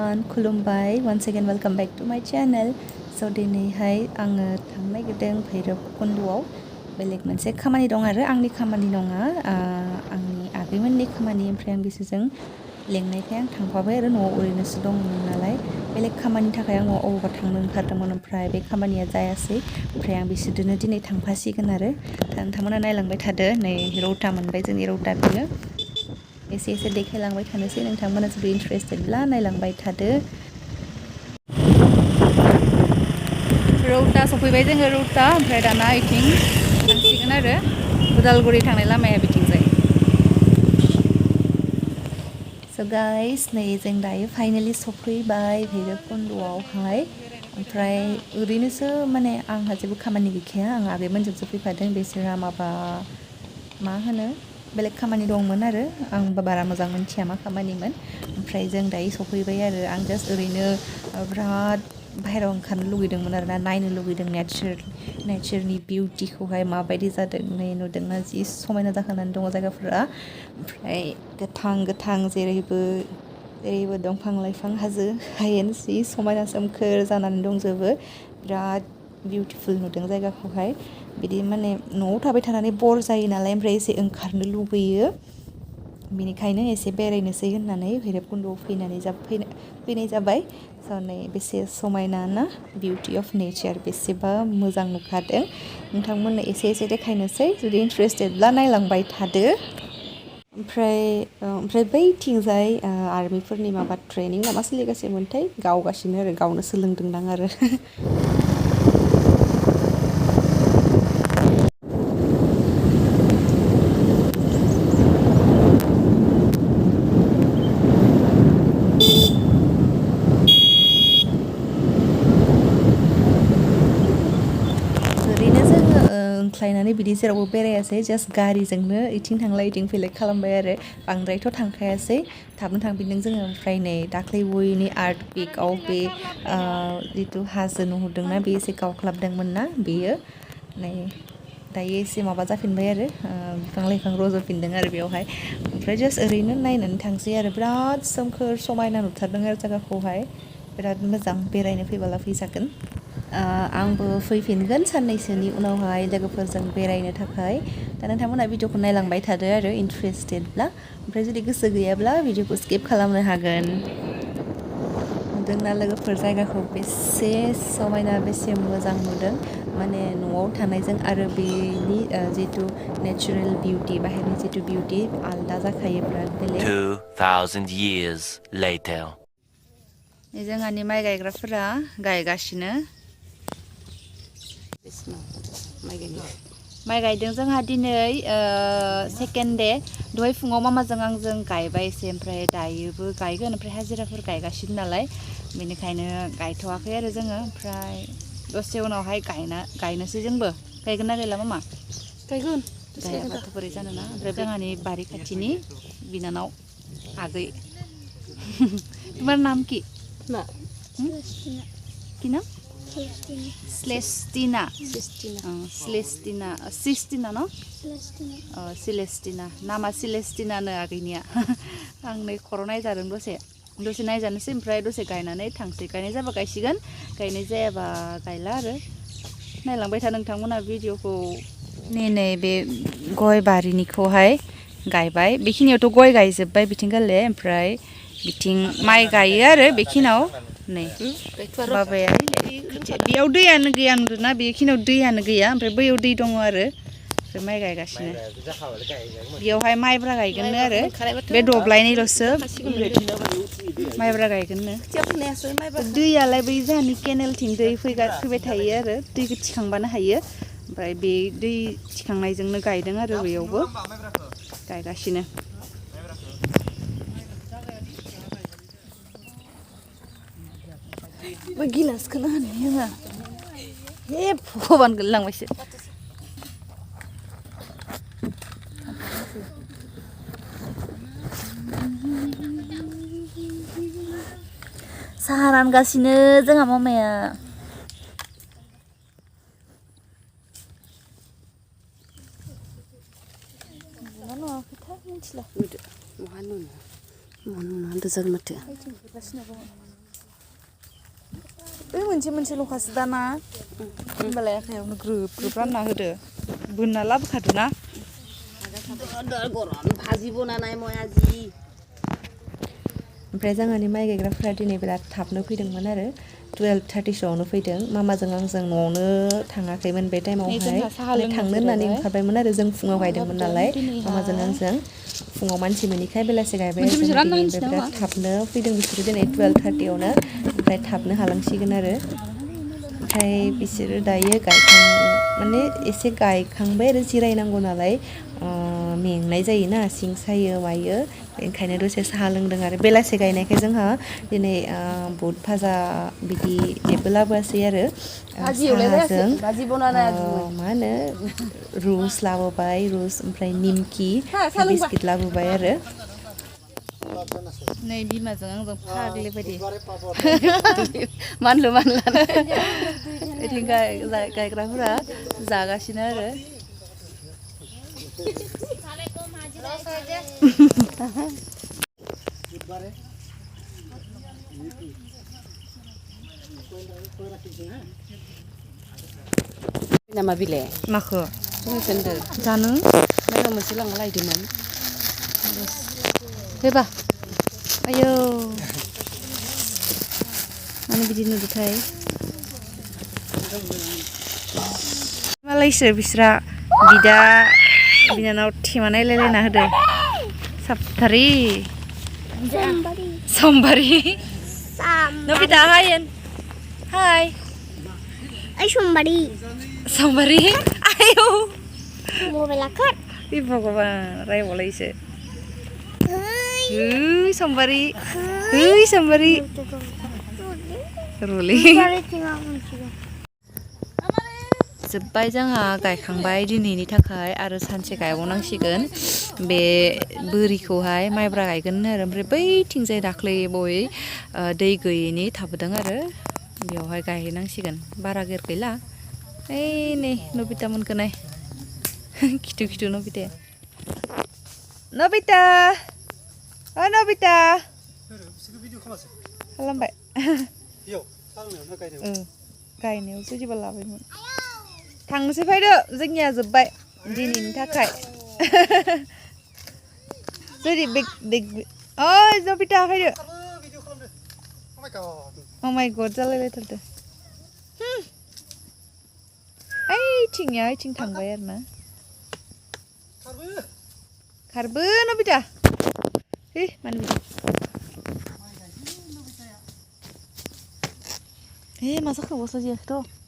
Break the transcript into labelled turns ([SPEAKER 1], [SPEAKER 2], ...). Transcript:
[SPEAKER 1] everyone, खुलुमबाय. Once again welcome back to my channel. So दिनैहाय आङो थांनो नागिरदों भैरबकुन्दआव. बेलेग मोनसे खामानि दं आरो आंनि खामानि नङा, आंनि आगैमोननि खामानि. ओमफ्राय आं बिसोरजों लेंनायखाय आं थांफाबाय आरो न'आव ओरैनोसो दंमोन नालाय. बेलेग खामानिनि थाखाय आं अबावबा थांनो ओंखारदोंमोन, ओमफ्राय बे खामानिया जायासै. ओमफ्राय आं बिसोरजोंनो दिनै थांफासिगोन आरो नोंथांमोना नायलांबाय थादो. नै रौता मोनबाय, जोंनि रौता बेनो. एसे एसे देखायलांबाय थानोसै, नोंथांमोना जुदि इन्टारेस्टेडब्ला नायलांबाय थादो. रौता सफैबाय जोङो, रौता. ओमफ्राय दाना इथिं थांसिगोन आरो उदालगुरि थांनाय लामाया बिथिंजाय. स' गाइस, नै जों दायो फाइनेलि सफैबाय भैरबकुन्दआवहाय. ओमफ्राय ओरैनोसो माने आंहा जेबो खामानि गैखाया, आं आगैमोनजोंसो फैफादों. बिसोरहा मा होनो बेलेग खामानि दंमोन आरो आंबो बारा मोजां मोनथिया मा खामानिमोन. ओमफ्राय जों दायो सफैबाय आरो आं जास्ट ओरैनो बिराद बाहेरायाव ओंखारनो लुगैदोंमोन आरो ना, नायनो लुगैदों नेचारनि बिउटिखौहाय माबायदि जादों. नै नुदोंना जि समायना जाखानानै दङ जायगाफोरा. ओमफ्राय गोथां जेरैबो दंफां लाइफां, हाजो हायेन जि समायना सोमखोर जानानै दंजोबो. बिराद बिउटिफुल नुदों जायगाखौहाय. बिदि माने न'आव थाबाय थानानै बर जायो नालाय, ओमफ्राय एसे ओंखारनो लुबैयो. बेनिखायनो एसे बेरायनोसै होननानै भैरबकुन्दआव फैनाय जाबाय. स' नै बेसे समायना ना, बिउटि अफ नेचार, बेसेबा मोजां नुखादों. नोंथांमोननो एसे एसे देखायनोसै, जुदि इन्टारेस्टेडब्ला नायलांबाय थादो. ओमफ्राय बैथिंजाय आर्मिफोरनि माबा ट्रेनिं नामा सोलिगासिनोमोनथाय, गावगासिनो आरो गावनो सोलोंदोंदां आरो ओंख्लायनानै बिदि जेरावबो बेरायासै, जास्ट गारिजोंनो इथिं थांलाय इथिं फैलाय खालामबाय आरो बांद्रायथ' थांखायासै, थाबनो थांफिनदों जोङो. ओमफ्राय नै दाख्लै बयनि आर्ट पिकआव बे जिथु हाजो नुहुरदोंना, बे एसे गावख्लाबदोंमोन ना, बेयो नै दायो एसे माबा जाफिनबाय आरो बिफां लाइफां रज'फिनदों आरो बेवहाय. ओमफ्राय जास्ट ओरैनो नायनानै थांसै आरो बिराद सोमखोर समायना नुथारदों आरो जायगाखौहाय. बिराद मोजां, बेरायनो फैबोला फैजागोन. आंबो फैफिनगोन साननैसोनि उनावहाय लोगोफोरजों बेरायनो थाखाय. दा नोंथांमोना भिडिअखौ नायलांबाय थादो आरो इन्टारेस्टेडब्ला. ओमफ्राय जुदि गोसो गैयाब्ला भिडिअखौ स्किप खालामनो हागोन. नुदोंना लोगोफोर जायगाखौ बेसे समायना, बेसे मोजां नुदों. माने न'आव थानायजों आरो बेनि जिथु नेचारेल बिउटि, बाहेरनि जिथु बिउटि, आलदा जाखायो, बिराद बेलेग.
[SPEAKER 2] 2000 years later.
[SPEAKER 1] जोंहानि माइ गायग्राफोरा गायगासिनो. माइ गायदों जोंहा दिनै सेकेन्ड दे. दहाय फुङाव मामाजों आंजों गायबाय एसे, ओमफ्राय दायोबो गायगोन. ओमफ्राय हाजिराफोर गायगासिनो नालाय, बेनिखायनो गायथ'वाखै आरो जोङो. ओमफ्राय दसे उनावहाय गायनोसै जोंबो. गायगोन ना गायला मामा?
[SPEAKER 3] गायगोन.
[SPEAKER 1] गायाबाथ' बोरै जानो ना। ओमफ्राय जोंहानि बारि खाथिनि बिनानाव आगै तुम्हारा नाम की?
[SPEAKER 3] मा?
[SPEAKER 1] কি নাম? Celestina no? Celestina, नामा Celestinaनो आगैनिया. आं नै खर' नायजादों दसे नायजानोसै, ओमफ्राय दसे गायनानै थांसै. गायनाय जाबा गायसिगोन, गायनाय जायाबा गायला आरो. नायलांबाय था नोंथांमोना भिडिअखौ. नै बे गय बारिनिखौहाय गायबाय. बेखिनियावथ' गय गायजोब्बाय बिथिं गाले. ओमफ्राय बिथिं माइ गायो आरो बेखिनाव. नै बाबाया बेयाव दैयानो गैया नुदोंना, बेखिनियाव दैयानो गैया. ओमफ्राय बैयाव दै दङ आरो, ओमफ्राय माइ गायगासिनो. बेयावहाय माइब्रा गायगोननो आरो, बे दब्लायनैल'सो माइब्रा गायगोननो. दैयालाय बै जोंहानि केनेलथिं दै फैबाय थायो आरो, दैखौ थिखांबानो हायो. ओमफ्राय बे दै थिखांनायजोंनो गायदों आरो बेयावबो गायगासिनो. गिलासखौनो होनो आङो, हे भगबान गोलैलांबायसो. साहा रानगासिनो जोंहा मामाया. मिथिला
[SPEAKER 3] महानुना दोजागोन माथो।
[SPEAKER 1] मोनसेल'खासो दाना होमबालाय आखायावनो ग्रोब ग्रोब रानना होदो बोनना लाबोखादो ना
[SPEAKER 3] गरम भाजी बनानाय मया जि
[SPEAKER 1] ओमफ्राय जोंहानि माइ गायग्राफोरा दिनै बिराद थाबनो फैदोंमोन आरो 12:30सोआवनो फैदों मामाजों आंजों न'आवनो थाङाखैमोन बे टाइमावहाय थांनो होननानै ओंखारबायमोन आरो जों फुङाव गायदोंमोन नालाय मामाजों आंजों फुङाव मानसि मोनिखाय बेलासे गायबाय जों दिनै ओमफ्राय बिराद थाबनो फैदों बिसोरो दिनै 12:30आवनो ओमफ्राय थाबनो हालांसिगोन आरो ओमफ्राय बिसोरो दायो माने एसे गायखांबाय आरो जिरायनांगौ नालाय मेंनाय जायोना सिं सायो मायो ओंखायनो दसे साहा लोंदों आरो बेलासे गायनायखाय जोंहा दिनै बुट भाजा बिदि जेबो लाबोआसै आरो साहाजों मा होनो रुस लाबोबाय रुस ओमफ्राय निमकि बिस्किट लाबोबाय आरो नै बिमाजों आंजों फाग्लि बायदि
[SPEAKER 3] मानलु मानला
[SPEAKER 1] बिथिं गायग्राफोरा जागासिनो आरो
[SPEAKER 3] नामा बिलाय
[SPEAKER 1] माखो
[SPEAKER 3] सोंदो
[SPEAKER 1] जानो
[SPEAKER 3] लोगो मोनसे लांना लायदोंमोन
[SPEAKER 1] फैबा आयौ माने बिदि नुदोंथाय मालायसो बिस्रा बिदा बिनानाव थेमा नायलायलायना होदो साबथारि समबारि नबिता हाय
[SPEAKER 4] Ay, somebody.
[SPEAKER 1] समबारि आयौ
[SPEAKER 4] Mobile akar.
[SPEAKER 1] बे भगबान रायबावलायसो समबारि समबारि रुलि जोब्बाय जोंहा गायखांबाय दिनैनि थाखाय आरो सानसे गायबावनांसिगोन बे बोरिखौहाय माइब्रा गायगोन आरो ओमफ्राय बैथिंजाय दाख्लै बय दै गैयैनि थाबोदों आरो बेयावहाय गायहैनांसिगोन बारा गेर गैला ओइ नै नबिता मोनखो नाय खिथु नबिताया नबिता नबिता खालामबाय गायनायाव जुदिबा लाबायमोन थांनोसै फैदो जोंनिया जोब्बाय दिनैनि थाखाय जुदि ओइ नबिता फैदो Oh my god जालायलायथारदो ओइथिं थांबाय आरो ना खारबो नबिता मानो बिदि मा जाखो गस्ला जियाखैथ'